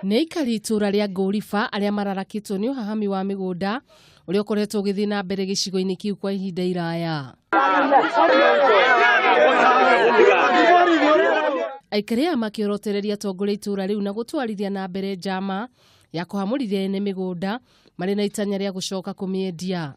Nĩ aikari itũũra rĩa Ngũriba arĩa mararakĩtwo nĩ ũhahami wa mĩgũnda ũrĩa ũkoretwo ũgĩthiĩ na mbere gĩcigo-inĩ kĩu kwa ihinda iraya. Aikari aya makĩorotereria atongoria a itũũra rĩu na gũtwarithia na mbere njama ya kũhamũrithia ene mĩgũnda marĩ na itanya rĩa gũcoka kũmĩendia.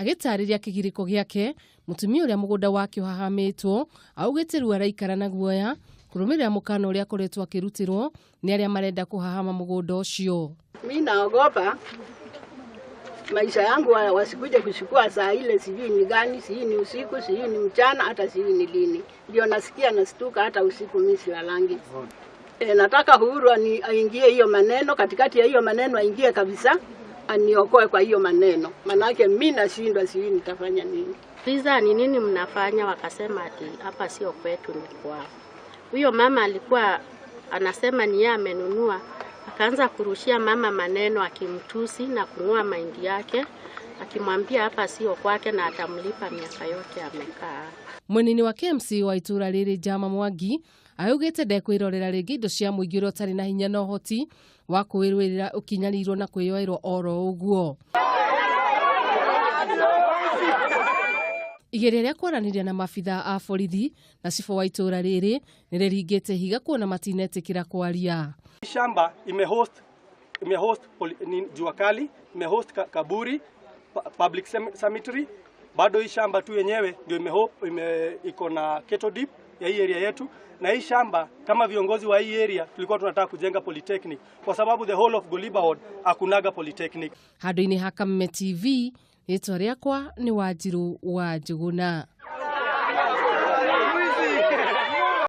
Agĩtarĩria kĩgirĩko gĩake, mũtumia ũrĩa mũgũnda wake ũhahamĩtwo augĩte rĩu araikara na guoya kũrũmĩrĩra mũkana ũrĩa akoretwo akĩrutĩrwo nĩ arĩa marenda kũhahama mũgũnda ũcio. Mi naogopa maisha yangu wasikuje kuchukua saa ile, sijui ni gani, sijui ni usiku, sijui ni mchana, hata sijui ni lini. Ndio nasikia nastuka, hata usiku mi silalangi. Nataka Uhuru aingie hiyo maneno, katikati ya hiyo maneno aingie kabisa, aniokoe kwa hiyo maneno, manake mi nashindwa, sijui nitafanya nini. Liza, ni nini mnafanya? Wakasema ati hapa sio kwetu, ni kwao. Huyo mama alikuwa anasema ni yeye amenunua, akaanza kurushia mama maneno akimtusi na kung'oa mahindi yake, akimwambia hapa sio kwake na atamlipa miaka yote amekaa. Mwenini wa KMC wa itũũra rĩrĩ Jama Mwangi augĩte ndekwĩrorera rĩngĩ indo cia mũingĩ ũrĩa ũtarĩ na hinya na ũhoti wa kwĩrũĩrĩra ũkinyanĩirwo na kwĩyoerwo oro ũguo. Igeria rĩa kwaranĩria na maabithaa a borithi na cibũ wa itũũra rĩrĩ nĩ rĩringĩte ihiga kuona matinetĩkĩra kwaria. Shamba imehost ni jua kali, imehost kaburi, public cemetery. Bado hii shamba tu yenyewe ndio iko na cattle dip ya hii area yetu, na hii shamba kama viongozi wa hii area tulikuwa tunataka kujenga polytechnic kwa sababu the whole of Goliba Ward hakunaga polytechnic. Handũ-inĩ ha Kameme TV, rĩtwa rĩakwa nĩ Wanjiru wa Njuguna.